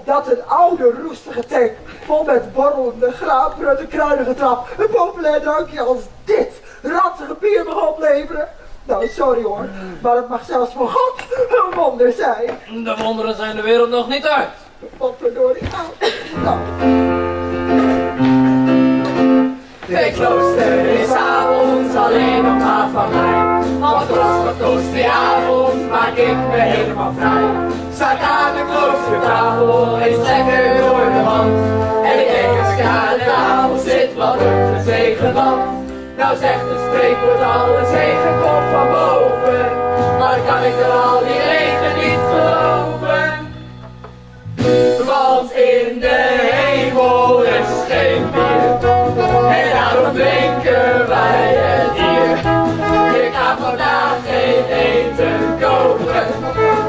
Opdat een oude roestige tank vol met borrelende graanprutte kruidengetrap een populair drankje als dit ranzige bier mag opleveren. Nou, sorry hoor, maar het mag zelfs voor God een wonder zijn. De wonderen zijn de wereld nog niet uit. Potverdorie, nou, nou. De klooster is avonds alleen nog maar van mij. Want kost wat kost die avond, maak ik me helemaal vrij. Sta ik aan de kloostertafel, eens lekker door de wand. En ik denk als ik aan de tafel zit, wat een gezegend land. Nou zegt het spreekwoord al, de zegen komt van boven. Maar kan ik er al die regen niet geloven? Want in de hemel is geen bier. En daarom drinken wij het hier. Je kan vandaag geen eten kopen.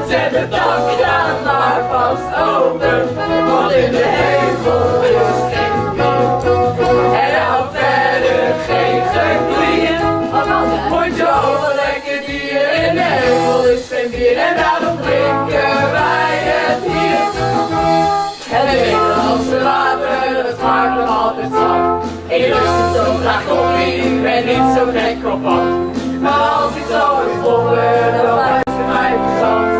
Zet de dampkraan maar vast open. Want in de hemel is geen bier. En nou verder geen geklier. Want je ook lekker dier. In de hemel is geen bier. En daarom drinken wij het hier. En het Nederlandse water, dat smaakt nog altijd zwak. Ik lust niet zo graag koffie, ben niet zo gek op bak. Maar als ik zo eens blobber, dan fluistert mijn verstand.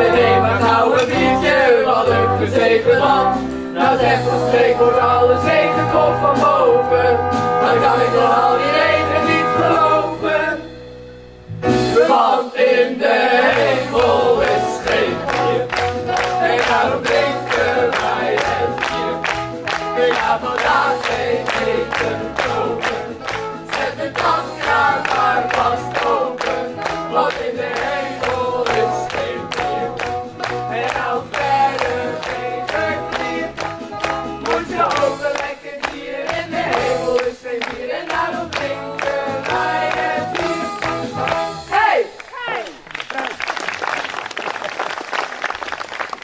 En neem maar gauw een biertje, wat een gezegend land. Nou zegt het spreekwoord, alle zegen komt van boven. Maar kan ik door al die regen niet geloven. Want in de hemel is geen bier. En daarom drinken wij het hier. Ik ga vandaag geen eten kopen.